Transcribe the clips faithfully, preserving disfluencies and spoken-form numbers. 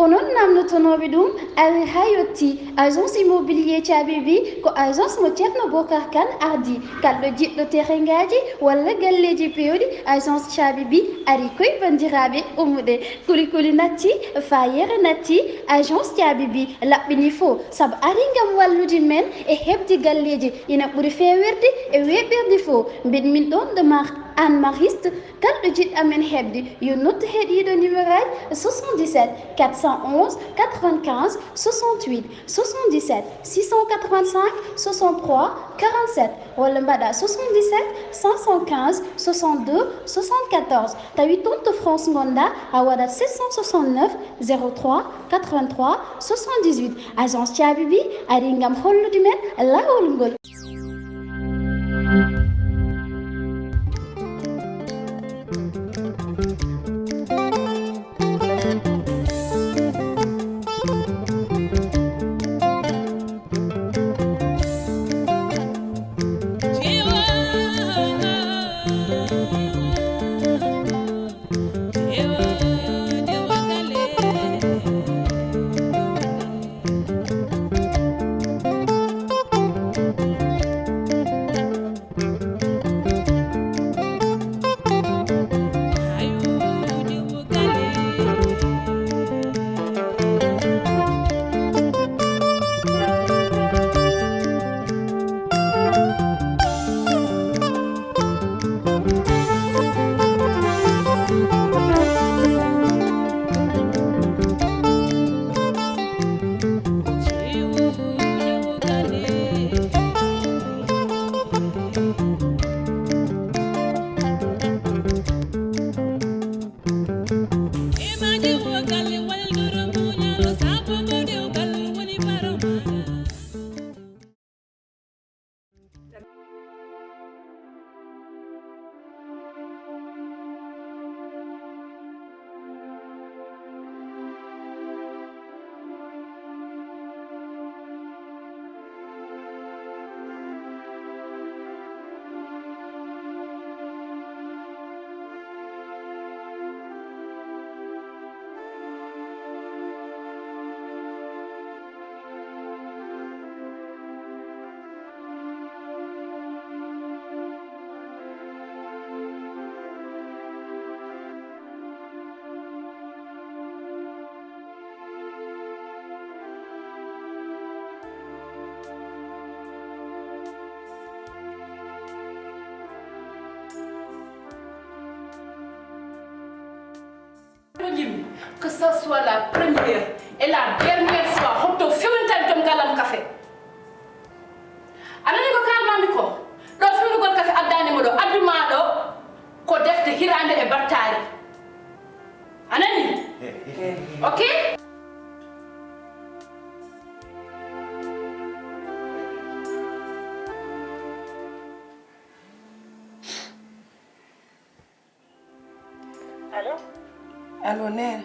Onon naamnotonooɓe ɗum, ari haa yotti. Agence immobilier Caabi Bi ko agence mo Ceerno Bokar Kan ardi. Kalɗo jiɗɗo terengaaji walla galleeji peewɗi, agence Caabi Bi ari koy banndiraaɓe ummude. Kulikuli natti, faayeere natti, agence Caabi Bi laɓɓini fo, sabu ari ngam wallude men e heɓde galleeji ina ɓuri feewirde e weeɓirde fo. Mbeɗa min ɗoon ɗo mar-, Anne Mariste, kalɗo jiɗɗo amen heɓde, yo noddu he ɗiiɗo numéro aji: soixante-dix-sept quatre cent onze quatre-vingt-quinze soixante-huit, soixante-dix-sept six cent quatre-vingt-cinq soixante-trois quarante-sept, walla mbaɗa soixante-dix-sept cinq cent quinze soixante-deux soixante-quatorze. Tawi toon to France ngonɗa, a waɗat sept cent soixante-neuf zéro trois quatre-vingt-trois soixante-dix-huit. Agence Caabi Bi ari ngam hollude men laawol ngol. Ko njimmi, que ça soit la première et la dernière fois, hoto fewnitani joom galle am kafe. A nani ko kaalmami ko? Ɗo fewnugol kafe addani mo ɗo, adduma ɗo ko defte hirande e battari. A nani? Ok? Allo? Allo, Neene.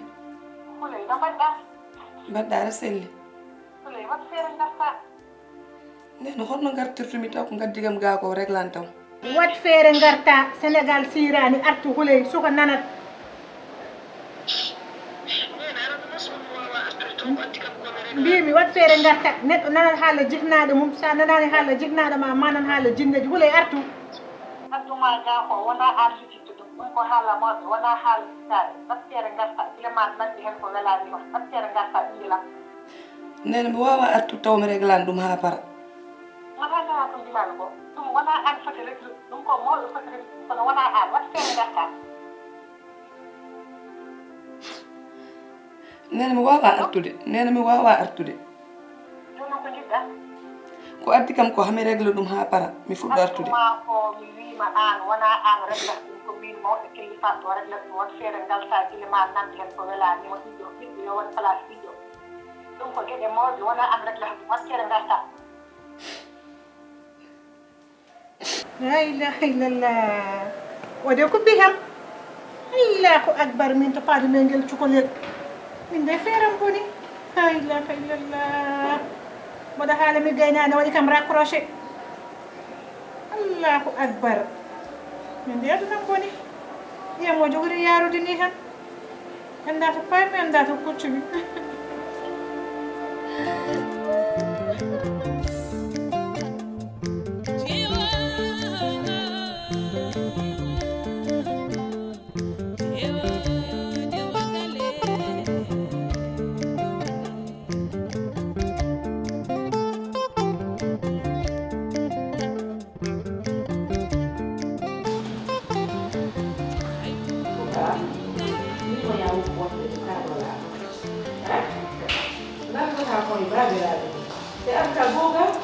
Huley, no mbaɗɗa? Mbaɗɗa, aɗa selli? Huley, wat feere ngarta. Neene, honno ngartirtumi taw ko ngaddi kam gaa ko reglan taw? Wat feere ngarta, Sénégal siirani, artu Huley, suka nanat. Mbimi, wat feere ngarta, neɗɗo nanat haala jiknaaɗo mum, sa nanani haala jiknaaɗo ma, ma nan haala jinneji. Huley, artu. Adduma gaa ko wona an. Ɗum ko haala mawɓe, wonaa haala sukaaɓe. Ɓatteere ngarta, gila ma natti heen ko welaani ma. Ɓatteere ngarta, ɓinngel am. Neene, mi waawaa artude taw mi reglaani ɗum haa para. Wonaa ngalaa ko njiɗaa ko. Ɗum wonaa aan foti reglude. Ɗum ko mawɓe foti reglude, kono wonaa aan. Ɓatteere ngarta. Neene, mi waawaa artude. Neene, mi waawaa artude. Jooni ko njiɗɗaa? Ko addi kam ko haa mi regla ɗum haa para, mi fuɗɗo artude. Addu maa ko mi wii ma aan, wonaa aan regla ɗum, ko miin mawɗo kellifaaɗo regla ɗum. Waɗ feere ngaltaa gila ma nande heen ko welaani ma. Ɓiɗɗo, ɓiɗɗo yo waɗ place ɓiɗɗo. Ɗum ko geɗe mawɗe, wonaa aan regla ɗum. Waɗ feere ngartaa. La ilaha illallah. O de kubbi kam. Allahu akbar, min to paadu men ngel cukalel. Min de feeram boni. La ilaha illallah. Mboɗo haala mi gaynaane waɗi kam raccroché. Allahu akbar. Min de adunam boni. Yamo jogori yaarude ni tan. Anndaa to paymi, anndaa to kuccumi.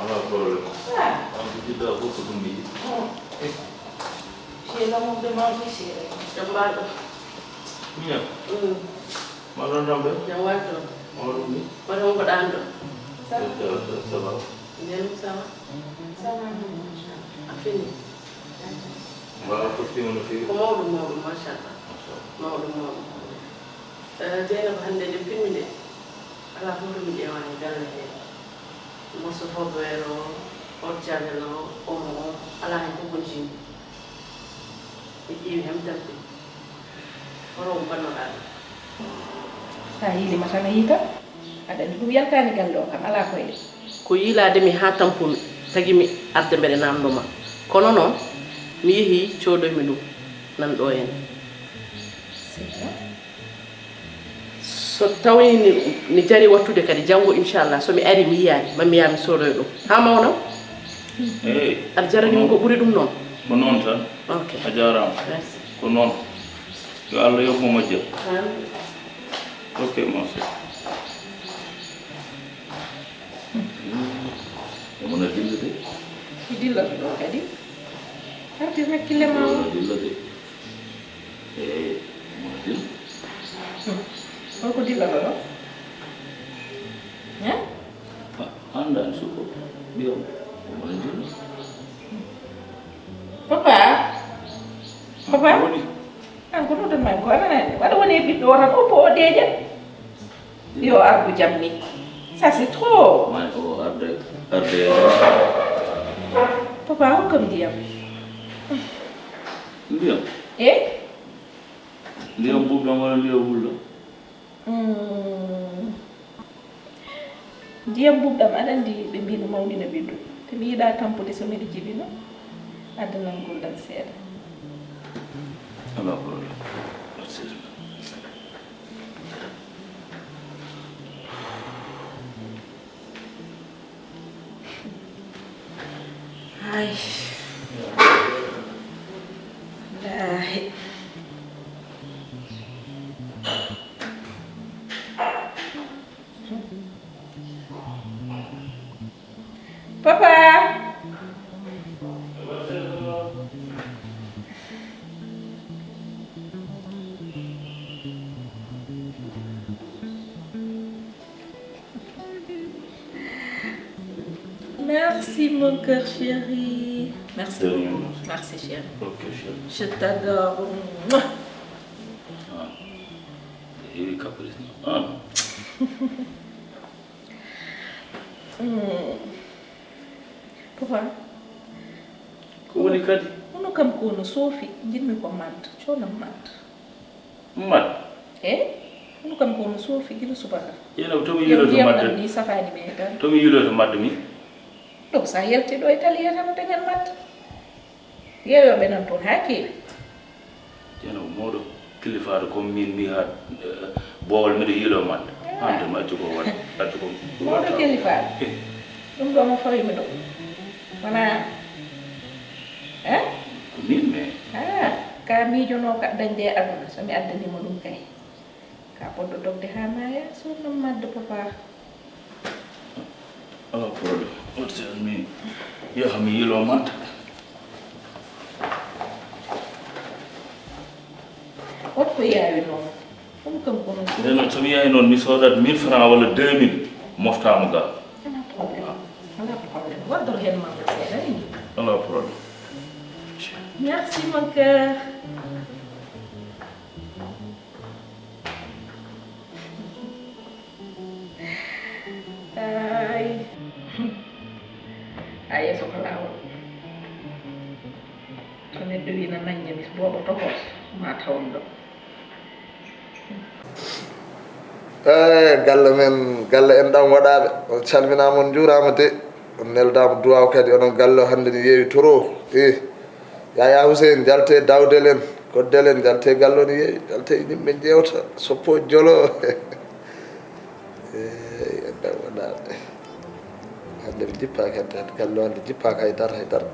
Alaa problème. An ko jiɗɗa fof ko ɗum mi yiɗi. Chéri, l'amour de ma vie, chéri. Jam mbaɗo. Miñam. Mm. Ma ɗon ɗon ɓe? Jam waɗi ɗon. Ma ɗum ni? Kono on ko ɗan ɗo? Ça va. Ça va. Nden ça va? Ça va, non, machallah. A fini? Mbaɗa ko fino no feewi? Ko mawɗo mawɗo, machallah. Machallah. Mawɗo mawɗo. Eh, Dieynaba, hannde nde pinmi nde, alaa fof to mi ƴeewaani galle hee. Morso fof beero, eau de javel o, omo o, alaa heen fof ko jiimi. Mi ƴeewi heen mi tampini. Hoto on mbannoɗaa ɗum. So a yiilii ma tan a yii tan. Aɗa anndi ɗum yaltaani galle o kam, alaa koyɗe. Ko yiilaade mi haa tampumi, tagi mi arde mbeɗe naamndo ma. Kono noon, mi yehii coodoymi ɗum nan ɗo en. C'est vrai. So tawii ni, ni jari wattude kadi, janngo inchallah, so mi ari mi yiyaani, ma mi yaha mi soodoya ɗum. Haa mawna? Eey. Aɗa jarani mi ko ɓuri ɗum noon? Ko noon tan. Ok. A jaaraama. Merci. Ko noon. Yo Allah yoɓ mo moƴƴa. Amiin. Ok, mon cher. Omo na dilla de. Mi dilloto ɗo kadi. Artir hakkille ma o. Omo na dilla de. Eey, omo na dilla. Hmm. Holko dilloto ɗo? Hein? A, a anndaani suko? Mbiyam, omo na dilla. Papa? Papa? Ko woni? An ko noddon ma ko ananani. Waɗa woni e ɓiɗɗo o tan, oppo o deeƴa. Yo ardu jam ni. Ça, c'est trop. Mani o arde, arde. Papa, hokkam ndiyam. Ndiyam? Eh? Ndiyam buɓɗam walla ndiyam wulɗam? Hmm. Ndiyam buɓɗam, aɗa anndi ɓe mbii no mawnina ɓiɗɗo. Te mi yiɗaa tampude so miɗo jibina. Addanam nguurndam seeɗa. Alaa problème. Merci. Ay. Wallaahi. Papa! Merci, mon cœur chéri. Merci beaucoup. Merci, chéri. Ok, chéri. Je t'adore. Mouah. Ah. Heewi caprice, non? Ah. Mm. Papa. Ko woni kadi? Hono kam ko no soofi, njiɗmi ko manta, coonam manta. Mad? Eh? Hono kam ko no soofi gila subaka. Yeeno to mi yiiloto madde. Ni safaani mi tan. To mi yiiloto madde mi. Ɗo sa yalti ɗo e tali yata no dañan madde. Yeeyoɓe nan toon haa keewi. Ceerno ko mawɗo killifaaɗo, comme min mi haa, eh, boowal miɗo yiiloo maɗɗa. Ah. Hannde mi accu ko waɗa, accu ko mawɗo waɗa. Killifaaɗo. Eh. Ɗum ɗo mo fawi mi ɗo. Wona, eh? Ko min, mais. Ah, ka miijonoo ka dañde e aduna, so mi addanii mo ɗum kay. Ka poɗɗo dogde haa maaya, suurnam madde papa. Alaa problème. Watti mi yaha mi yiiloo manta. Wot ko yaawi noon. Ɗum kam ko noon. Ndeen noon, so mi yahi noon, mi soodat mille francs walla deux mille, moftaa mo ga. Alaa problème. Alaa problème. Waddoro heen ma ko seeɗa, ni? Alaa problème. Merci, mon cœur. Ay. A yeeso ko laawol. So neɗɗo wii na nañña mi boobo tokos, ma tawon ɗo. Eh, galle men, galle en ɗam waɗaaɓe. On calminaama, on njuuraama de. On neldaama duwaaw kadi, onon galle o hannde ne yeewi toro. Eh, Yaya Hussein, njalte dawdel en, koddel en, njalte galle o ne yeewi, njalte yimɓe njeewta, soppo jolo. Eh, en ɗam waɗaaɓe. Hannde mi jippaaki hannde, hannde galle o hannde jippaaka hay dara, hay dara.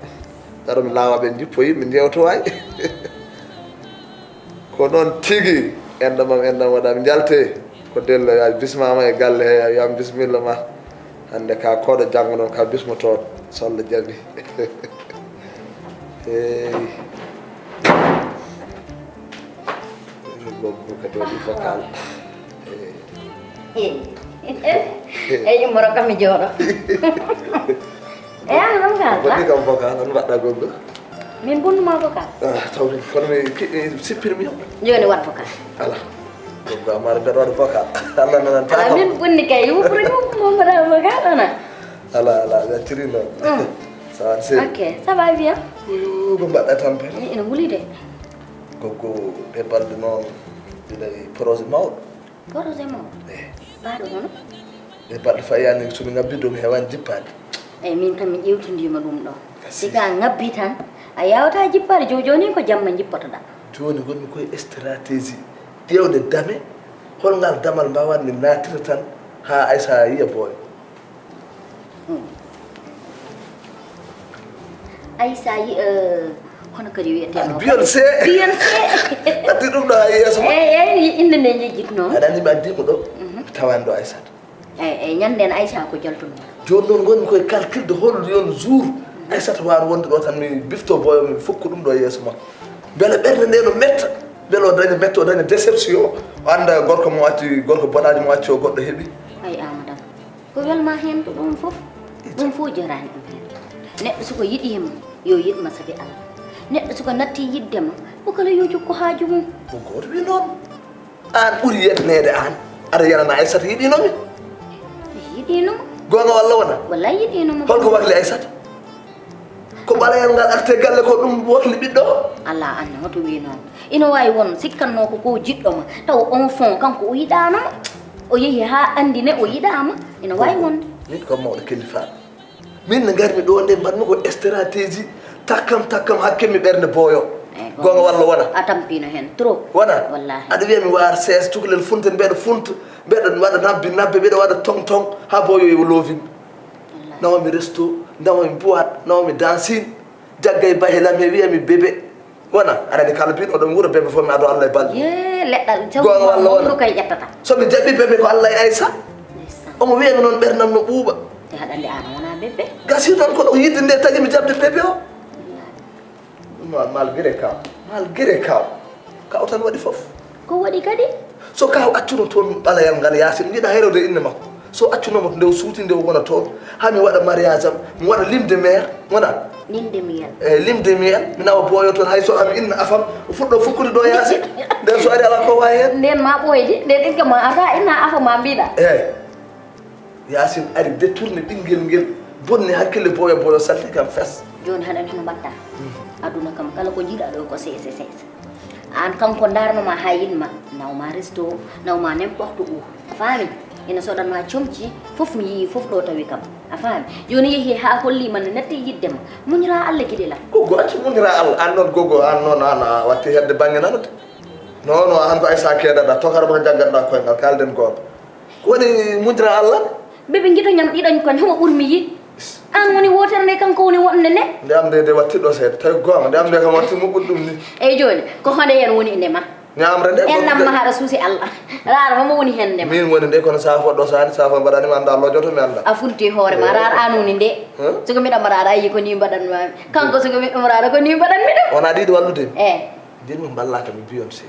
Daro mi laawa ɓe njippoyi, mi njeewto waay. Ko noon tigi, enɗam am, enɗam waɗa, mi njalte. Ko dello, ya bismama e galle he, ya wiyama bismilla ma. Hannde ka koɗo, janngo noon ka bismo toon, so Allah jaɓi. Eey. Goggo kadi waɗi vocal. Eey. Eey, Ummoro kam mi jooɗo. Eey, an kam ka? Waɗi kam vocal, an mbaɗɗa goggo? Min bonnuma vocal. Ah, tawde, kono mi ki-, mi sippirmi o. Jooni waɗ vocal. Ala. Goggo, amma mbeɗa waɗa vocal. Allah nananta. Ala, kam. Min bonni kay, wuppuro, wuppuro, mbaɗa vocal, ana? Ala, ala, mi acciri noon. Mm. Ça va, c'est. Ok, ça va bien. Yo, ko mbaɗɗa tampere? Eh, ina wuli de. Goggo, ɗe balɗe noon, mbiɗa e projet mawɗo. Projet mawɗo? Eh. Mbaɗo hono? Ɗe balɗe fayaani, so mi ngabbi ɗum, hewan jippaade. Eey, min kam mi ƴeewtindiima ɗum ɗo. Kasi. Si ka ngabbi tan, a yaawataa jippaade. Jo-, jooni ko jamma jippotoɗaa. Jooni ngonmi koye stratégie, ƴeewde dame, hol ngal damal mbaawatmi naattirde tan haa Aïssa yiya Boy. Hmm. Aïssa yi, eh, hono kadi wiyetee. Ah, no Beyoncé. Beyoncé. Addi ɗum ɗo haa yeeso ma. Eey, eey, innde nde njejjitnoo. Aɗa anndi mi addi mo ɗo. Mhm. Mi tawaani ɗo Aïssata. Eey, eey, ñande en Aïssa ko jaltunoo. Jooni noon ngonmi koye calcul de hol yon jour Aïssata waawi wonde ɗo tan, mi bifto boyo, mi fukka ɗum ɗo yeeso makko. Mbele ɓernde nde no metta, mbele o daña metta, o daña déception, o annda gorko mo acci, gorko boɗaajo mo acci o goɗɗo heɓi. Ay, Amadou. Ko welma heen ko ɗum fof, ɗum fof joraani ɗum heen. Neɗɗo so ko yiɗii ma, yo yiɗ ma sabi Allah. Neɗɗo so ko natti yiɗde ma, ko kala yo jokku haaju mum. Ko gooto wi noon. Aan ɓuri yeɗneede aan. Aɗa yenana Aysata yiɗiino mi. Yiɗiino mo. Goonga walla wona? Wallay yiɗiino mo. Holko wakli Aysata? Ko ɓalayal ngal arte galle ko ɗum wakli ɓiɗɗo? Alaa, anne hoto wi noon. Ina waawi won sikkannoo ko ko jiɗɗo ma, taw on fond kanko o yiɗaano ma. O yehi haa anndine o yiɗaama. Ina waawi wonde. Min ko mawɗo killifaaɗo. Min no ngarmi ɗo nde mbaɗmi ko stratégie, takkam, takkam, hakke mi ɓernde booyo. Eey, goonga walla wona? A tampino heen trop. Wona? Wallaahi. Aɗa wiya mi waar sees, cukalel funta, mbeɗa funta, mbeɗa waɗa nabbi nabbe, mbeɗa waɗa tong tong, haa booyo yo loovin. Wallaahi. Nawa mi resto, nawa mi boîte, nawa mi dancing, jagga e bahe lam he wiya mi bébé. Wona, aɗa anndi kala biɗo ɗon wuro bébé fof mi ado Allah e balɗe. Ye, leɗɗal jaw. Goonga walla wona? Ko ƴettata. So mi jaɓi bébé ko Allah e Aysa. Ndeysaan. Omo wiya mi noon ɓernam no ɓuuɓa. Te haɗa anndi aan wona bébé. Gasi tan kono ko yidde nde tagi mi jaɓde bébé o. Wallaahi. Ɗum noon malgré ka, malgré ka, ka o tan waɗi fof. Ko waɗi kadi? So ka o accuno toon ɓalayal ngal Yaasin, mbiɗa hayrode innde makko. So accuno mo nde o suuti nde o wona toon, haa mi waɗa mariage am, mi waɗa lune de miel, wona? Lune de miel. Eey, lune de miel, mi nawa booyo toon, hay so am inna afam, o fuɗɗo fukkude ɗo Yaasin. Nden so ari alaa ko wawi heen. Nden ma ɓooyde, nden ɗin kam ma ata inna afa ma mbiɗa. Eey. Yaasin ari détourné ɓinngel ngel, bonni hakkille booyo, booyo salti kam fes. Jooni haɗen hono mbaɗta. Mhm. Aduna kam kala ko jiiɗa ɗo ko seese seese. Aan kanko ndaarno ma haa yiɗ ma, naw ma resto, naw ma n'importe où. A faami? Ina sodan ma comci, fof mi yii, fof ɗo tawi kam. A faami? Jooni yehi haa holli ma ne natti yiɗde ma. Muñra Allah giɗe lam. Gogo acci muñra Allah, aan noon gogo, aan noon aan a watti hedde bannge nano de. Non, non, aan ko Aysa keedaɗa, tokara ma jagganɗa koyngal, kalden goonga. Ko woni muñra Allah? Bébé, gito ñam ɗiɗon kon, homo ɓurmi yiɗ? Aan woni wootere nde, kanko woni woɗnde nde. Nde am nde, nde watti ɗo seeɗa. Tawi goonga, nde am nde kam watti mo ɓuri ɗum ni. Eey, jooni, ko honde yen woni nde ma? Ñaamre nde, en namma haɗa suusi Allah. Raar homo woni heen nde ma? Min woni nde, kono saafo ɗo saani, saafo mbaɗani mi annda, lojoto mi annda. A funti hoore ma, raar aan woni nde. Huh? So ko miɗa mo raara, a yii ko ni mbaɗan ma. Kanko so ko miɗa mo raara, ko ni mbaɗan mi ɗum. Wona ɗiɗi wallude mi? Eey. Ndin mi mballaka mi Beyoncé.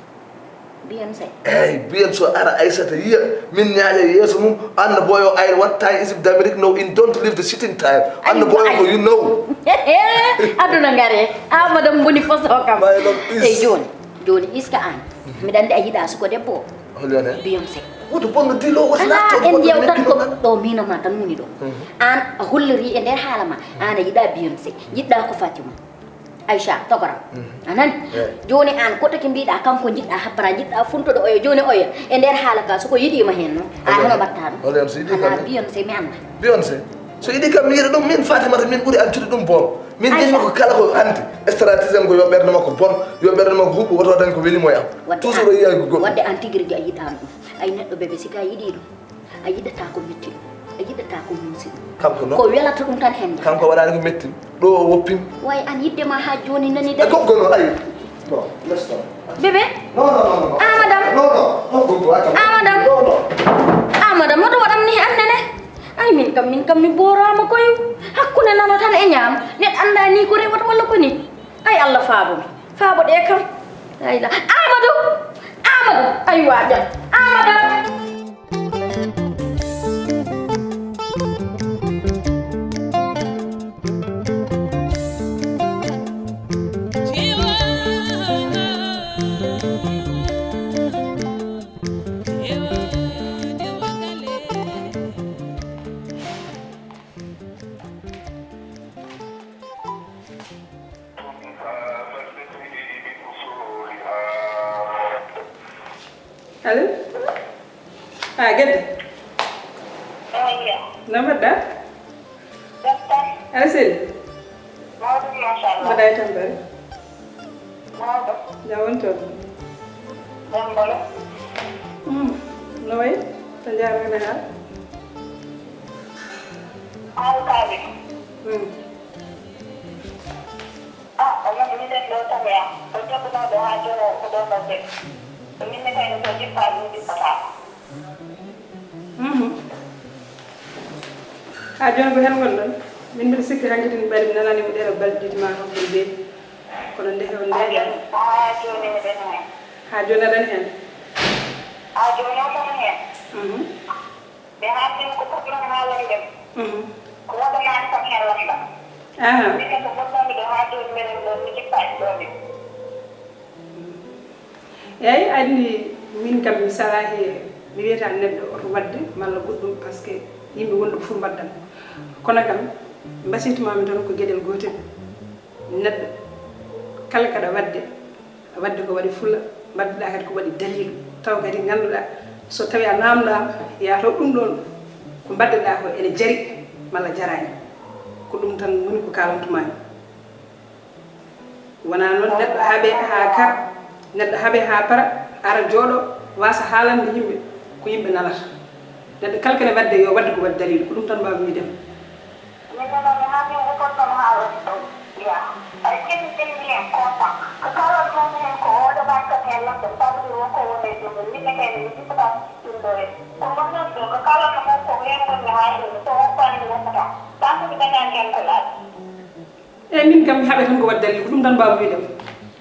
Beyoncé. Eey, Beyoncé so ara Aysata yiya, min ñaaƴa yeeso mum, anna boyo, I what time is it d'Amérique? No, in don't leave the sitting time. Anna boyo ko you know. Aduna ngare. Ah, madame Boni Faso kam. My love is. Eey, jooni. Jooni, est-ce que aan? Miɗa anndi a yiɗa suko debbo. Holi on heen? Beyoncé. Woto bonno dilo, woto. Alaa, en yewtan ko ɗo miino ma tan woni ɗo. Mhm. Aan a holliri e nder haala ma. Aan a yiɗa Beyoncé. Yiɗɗa ko Fatima. Aicha, tokoram. A nani? Jooni aan, ko taki mbiɗa kanko njiɗɗa happara, njiɗɗa funtude oya, jooni oya e nder haala ka, so ko yiɗima heen noon, a hono mbaɗta ɗum? Hano Beyoncé, mi annda. Beyoncé? So yiɗi kam mi yiɗa ɗum, min Fatimata, min ɓuri antude ɗum boom. Min njeñmi ko kala ko anti. Stratégie am ko yo ɓernde makko bon, yo ɓernde makko huɓɓo, woto dañ ko welimo e am. Toujours o yiya ko goɗɗum. Wadde aan tigi rigi a yiɗaano ɗum. Ay neɗɗo bébé, si ka yiɗi ɗum, a yiɗata ko metti ɗum, a yiɗata ko muusi ɗum. Kanko noon? Ko welata ɗum tan heen. Kanko waɗaani ko metti ɗum. Ɗo o woppim. Way aan yiɗde ma haa jooni nani dara. Ko gono ay. Bon, laisse tomber. Bébé? Non, non, non, non. Ah, madame. Non, non, non, Gogo, attends. Ah, madame. Non, non. Ah, madame, no ɗum waɗam ni hannde ne? Ay, min kam, min kam mi booraama koy. Hakkunde nano tan e ñaama. Neɗɗo anndaa ni ko rewata walla ko ni. Ay, Allah faabo mi. Faabo ɗe kam. Ay, la. Amadou! Amadou! Ay, waa jam. Amadou! Allo? Ah, Gedde. Ewa, iya. No mbaɗɗa? Jam tan. Aɗa selli? Mawɗum, machallah. Mbaɗɗa e tampere? Mawɗo. Jam woni toon? Jam bolo. Hmm. No wayi? To njaarnata haal? Haal kaaɓe. Hmm. Ah, onon miɗen ɗo tan ya. Ko jaggunooɗo haa jooni o ko ɗo nodde. Ko min ne kayne so jippaani mi jippataako. Mhm. Haa jooni ko heen ngonɗon? Min mbiɗa sikki hanki tigi mbaɗi mi nanaani mo ɗeɗo balɗe ɗiɗi ma hokkon beebi. Kono nde heew nde Haa jooni, haa jooni miɗen heen. Haa jooni aɗani heen? Haa jooni o tan heen. Mhm. Ɓe haalni ko problème haalani ɓe. Mhm. Ko waɗanaani kam heen lamɗam. Aha. Min ne ko bonnoomi ɗo haa jooni mbeɗen ɗo mi jippaani ɗo min. Eeyi, anndi min kam mi salaahi, mi wiyata neɗɗo oto waɗde malla goɗɗum, parce que yimɓe wonɓe fof mbaɗdan. Kono kam, mbasiytu maa mi tan ko geɗel gootel. Neɗɗo kala kaɗa waɗde, a waɗde ko waɗi fulla, mbaɗɗa kadi ko waɗi daliilu. Taw kadi ngannduɗaa, so tawii a naamnaama, yaa taw ɗum ɗoon ko mbaɗɗa ko ene jari malla jaraani. Ko ɗum tan woni ko kaalantu maa mi. Wonaa noon neɗɗo haɓe haa kar, neɗɗo haɓe haa para, ara jooɗo, waasa haalande yimɓe ko yimɓe nanata. Neɗɗo kala kene waɗde, yo waɗde ko waɗi daliilu, ko ɗum tan mbaawmi wiide ma. Min noon mi haami ko fotnoo mi haalande ɗum, yaa. Ay kenni kenni heen kontan. Ko kaalantu mi heen ko o waɗanaani kam heen lamɗam, ça veut dire wonko woni e joomum. Min ne kayne mi jippataa ɗum ɗo heen. Ko mbaɗnoomi ɗo, ko kaalantu mi ko heen ngonmi haa jooni, so woppaani mi woppataa. Tant que mi dañaani heen ko laaɓi. Eeyi, min kam mi haɓe tan ko waɗi dalil, ko ɗum tan mbaawmi wiide.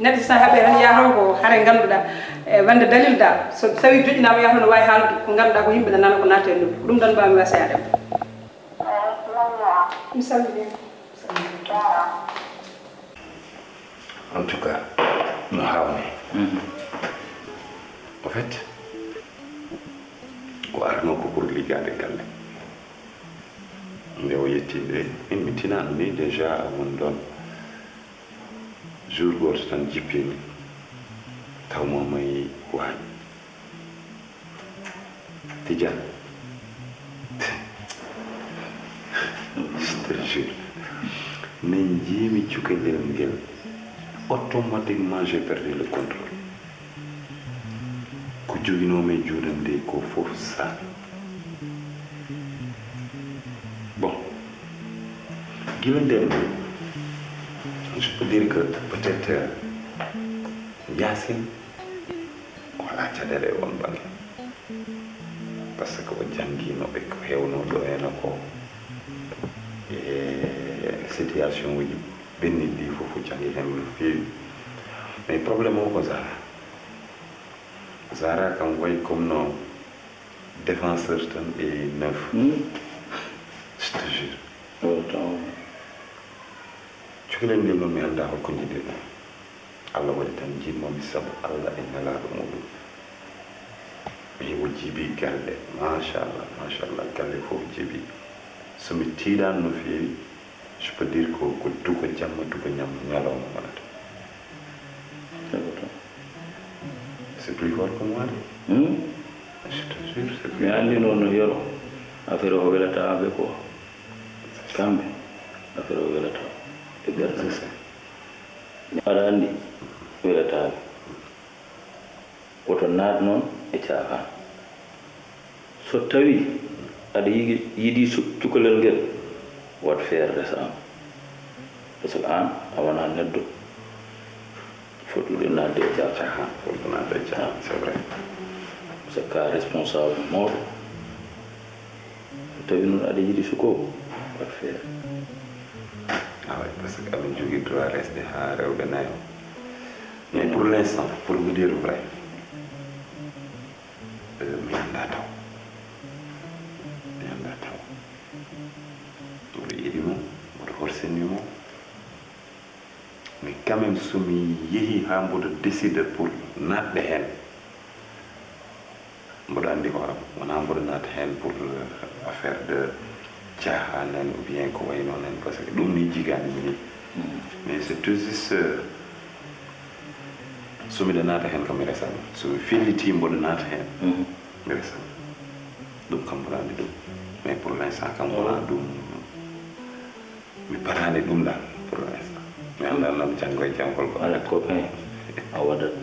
Neɗɗo so a haɓe tan, yaa taw ko hare ngannduɗaa, e wonde dalil dal. So tawii joƴƴinaama, yaa taw no waawi haalde ko ngannduɗaa ko yimɓe ne nana ko naata e noppi. Ko ɗum tan mbaawmi wasaade. Mi salmini. En tout cas, no haawnii. Mhm. En fait, o arno ko pour liggaade galle. Nde o yetti nde, min mi tinaano ni déjà won ɗoon. Jour gooto tan jippimi, taw mo mayi waañ. Tidiane, je te jure, min njiimi cukalel ngel, automatiquement j'ai perdu le contrôle. Ko joginoomi e juuɗe am nde ko fof saami. Bon, gila nden, je peux dire que peut-être, euh, Yacine, o alaa caɗeele e oon bannge. Parce que o janngiino e ko heewnoo ɗo heen ko, e situation uji ɓenniiɗi ɗi fof o janngi heen no feewi. Mais problème o ko Zahra. Zahra kam wayi comme no défenseur tan e neuf. Hmm. Je te jure. Oh, taw. Cukalel ngel noon mi anndaa hol ko njiɗirmi. Allah waɗi tan njiɗmi mo sabu Allah e nelaaɗo muɗum. Mi o jibi galle, machallah, machallah, galle fof jibi. So mi tiiɗaani no feewi, Je peux dire que ko duko jamma, duko ñam-, ñalawma wonata. D'accord. C'est plus fort que moi, de. Hmm? Je te jure, c'est plus fort. Mi anndi noon no Yero. Affaire o welata ɓe ko. Kamɓe. Affaire o welata ɓe ɓernde. C'est ça. Aɗa anndi welata ɓe. Woto naat noon e caaxaan. So tawii aɗa yiɗi, yiɗi su-, cukalel ngel, waɗ feere resaama. Parce que aan a wonaa neɗɗo fottude naatde e caaxaan. Fottude naatde e caaxaan, c'est vrai. Parce que ko a responsable mawɗo. So tawii noon aɗa yiɗi sukoowo, waɗ feere. Ah oui, parce que amin jogii droit resde haa rewɓe nayo. Mais pour l'instant, pour vous dire vrai, euh, mi anndaa taw. Mi anndaa taw. Mboɗo yiɗi mo, mboɗo horsini mo. Mais quand même, so mi yehii haa mboɗo décide pour naatde heen, mboɗo anndi hooram, wonaa mboɗo naata heen pour, euh, affaire de caaxaan en ou bien ko wayi noon en, parce que ɗum ni jigaani mi ni. Mm. Mais c'est tout juste, euh, so miɗo naata heen kam mi resan. So mi fellitii mboɗo naata heen, mhm, mi resan. Ɗum kam mboɗo anndi ɗum. Mais pour l'instant kam wonaa ɗum. Mi paraani ɗum ɗan pour l'instant. Mi anndaa noon janngo e janngol ko. Alaa copain, a waɗat.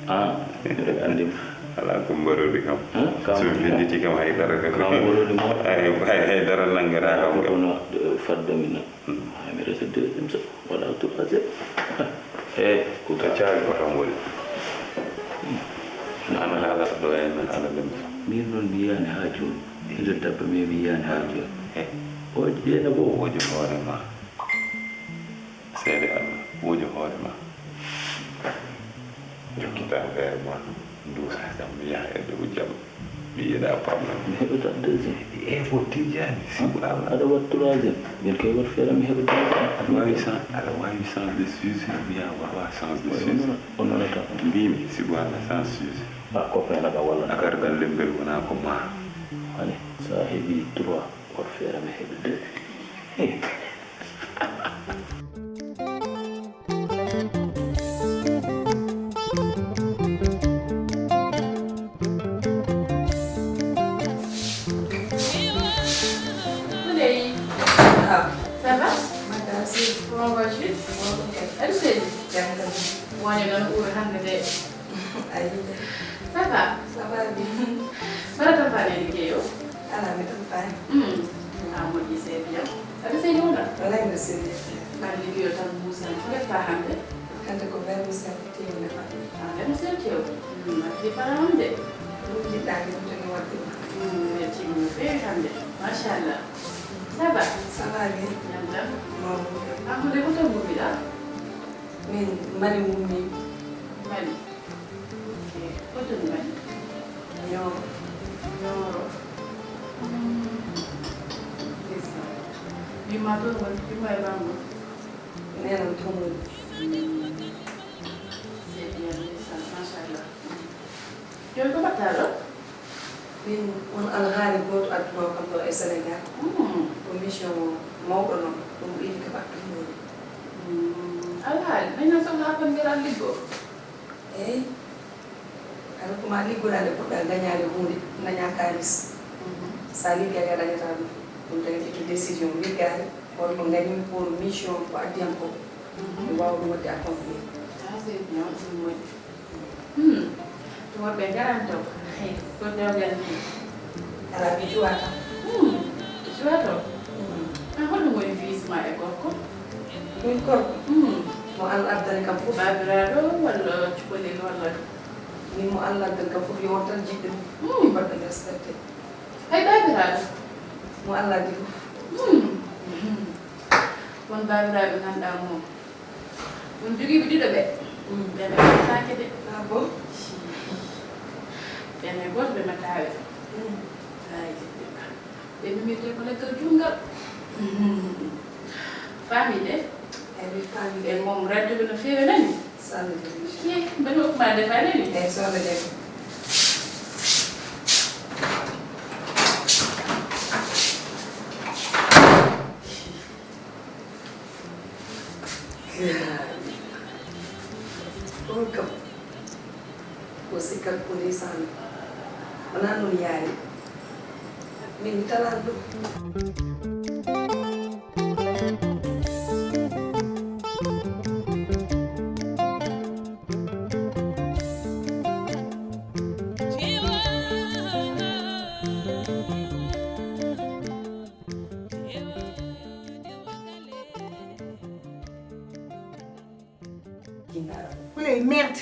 Ah, mbiɗa anndi mo. Alaa ko mbarori kam. Hein? So mi felliti kam hay dara kam. Kam mbarori mo. Hay, hay, hay dara nanngataa kam. Kono, eh, fadde mi nan. Hmm. Hay mi resa deuxième so, waɗa troisième. Eh, ko ka caali ko tan woni. An haala ɗo en haala ɗum. Min noon mi yiyaani haa jooni. Miɗo dabba mi, mi yiyaani haa jooni. Eh. O ƴeena ko. Wojo hoore ma. Seede Allah, wojo hoore ma. Jokkita feere ma. Nduusa kam mi yaha e dow jam. Mi yiɗa problème. Mi heɓata deuxième. Eh, ko Tijani, sibu Allah. Aɗa waɗa troisième. Min kay waɗ feere mi heɓa deuxième. Aɗa waawi chan-, aɗa waawi change de sujet, mi yaha waɗa change de sujet. O nanata. Mbimi, sibu Allah change sujet. A copain aɗa walla. Affaire ɗan lembel wona ko ma. Hani, sa heɓi trois, waɗ feere mi heɓa deux. Eh. Ouley. Ah. Ça va? Madame, si. Comment vas-tu? Bon, ok. Allez, c'est. Jam tan. Woni noon ɓuri hannde de. Ayi. Ça va? Ça va bien. Mbaɗa tampaani e liggey o? Alaa, mi tampaani. Hmm. A moƴƴi, c'est bien. Aɗa seydi wonaa? Walaay, mbiɗa seydi. Mbaɗa liggey o tan muusi tan. Ko deftaa hannde? Hannde ko vermicelle tew ndefa. Ah, vermicelle tew. Hmm, a fii fara on de. Ɗum jiɗɗaa, ɗum tagi waɗde ma. Hmm, weltiima no feewi hannde. Machallah. Ça va? Ça va bien. Jam tan? Mawɗum. An ko nde ko to ngummiɗaa? Min Mali ngummi. Mali? Ok. Hoto mi waɗi? Ñooro. Ñooro. Mm. Ndeysaan. Yumma toon woni, yumma e baaba? Neenam toon woni. Mm. C'est bien, ndeysaan, machallah. Jooni ko mbaɗtaa ɗo? Min, won alhaali gooto adduno kam ɗo e Sénégal. Mm. Ko mission mawɗo noon, ɗum ɓeydi kam addude woni. Mm. Alhaali? Min noon sohla kon mbiɗa liggo. Eey. Aɗa ko ma liggoɗaa nde puɗɗa gañaade huunde, dañaa kaalis. Mhm. So a liggaaki a dañataa ɗum. Ɗum tagi ƴettu décision, liggaade, kono ko gañmi pour mission ko addi am ko. Mhm. Mi waawa ɗum waɗde accomplir. Ah, c'est bien, ɗum moƴƴi. Hmm. To woɗɓe ngaraani taw. Hey, ko dewgal ni. Alaa, mi juwataa. Hmm. Juwataa? Hmm. Ah, holɗum woni fiyis ma e gorko? Min gorko? Hmm. Mo Allah addani kam fof. Baabiraaɗo walla cukalel walla? Min mo Allah addani kam fof, yo won tan jiɗɗo. Hmm. Mbaɗɗo respecté. Hay baabiraaɗo? Mo Allah addi fof. Hmm. Hmm. Won baabiraaɓe ngannduɗaa mo. Ɗum jogiiɓe ɗiɗo ɓe. Mm. Ɓen ɓe mataake de. Ah bon? Ɓen e gooto ɓe mataɓe. Mm. Ay, ɓe mimite ko leggal juutngal. Faami de? Ay, mi faami de. Ɓe moom radio ɓe no feewi nani? Sannde de. Ye, mbeɗa hokku ma defa nani? Ay, sonnde de. Kadi ko ndeysaan, wonaa noon yaari. Min mi talaani ɗum. Huley, merde.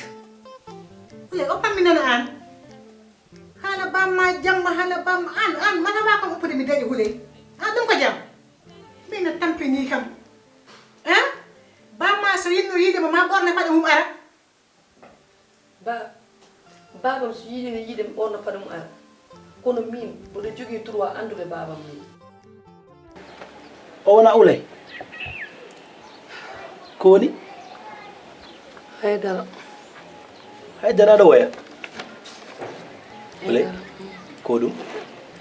Huley, o pammi nana aan. Haala bamma jamma, haala bamma aan, aan, mata wa kam uppude mi dañi Huley. Aan ɗum ko jam. Min no tampini kam. Hein? Bamma so yinno yiide mo ma ɓorna paɗe mum ara. Ba, baabam so yiɗino yiide mi ɓorna paɗe mum ara. Kono min, mboɗo jogii droit anndude baabam min. O wona Ulay? Ko woni? Haydara. Haydara aɗa woya? Ulay? Haydara. Ko ɗum?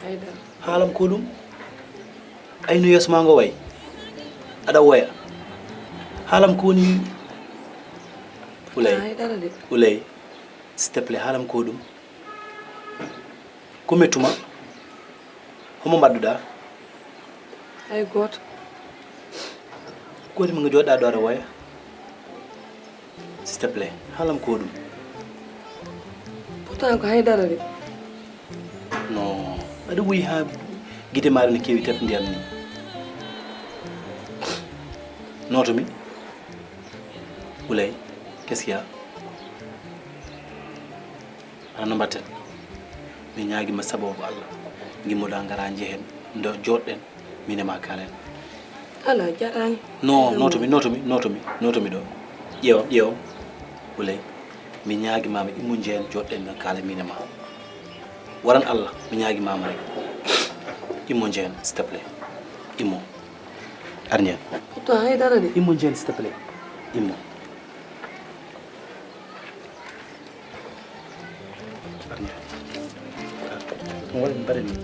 Haydara. Haalam ko ɗum? Ayno yeeso ma ngo wayi? Aɗa woya? Haalam ko woni? Ulay. Haydara de. Ulay. S'il te plaît, haalam ko ɗum? Ko mettuma? Homo mbaɗduɗa? Hay gooto. Ko waɗi mo ngo jooɗɗa ɗo aɗa woya? S'il te plaît, haalam ko ɗum? Pourtant ko haydara de. Non, aɗa wuyi haa gite maɗa ne keewi tep ndiyam ni. Nooto mi. Ulay, qu'est-ce qu'il y a? Hano mbatten? Mi ñaagima sababu Allah. Ngimmoɗa ngara njehen ndo joɗɗen, min e ma kaalen. Ala, jarani. No, notomi, notomi, notomi, notomi ɗo. Ƴeewam, ƴeewam. Ulay, mi ñaagimama immo njehen joɗɗen ɗo kaalen min e ma. Waran Allah, mi ñaagimama rek. Immo njehen, s'il te plaît. Immo. Ar njehen. Pourtant haydara de. Immo njehen, s'il te plaît. Immo. Ar njehen. Mo waɗi mbaɗen ni.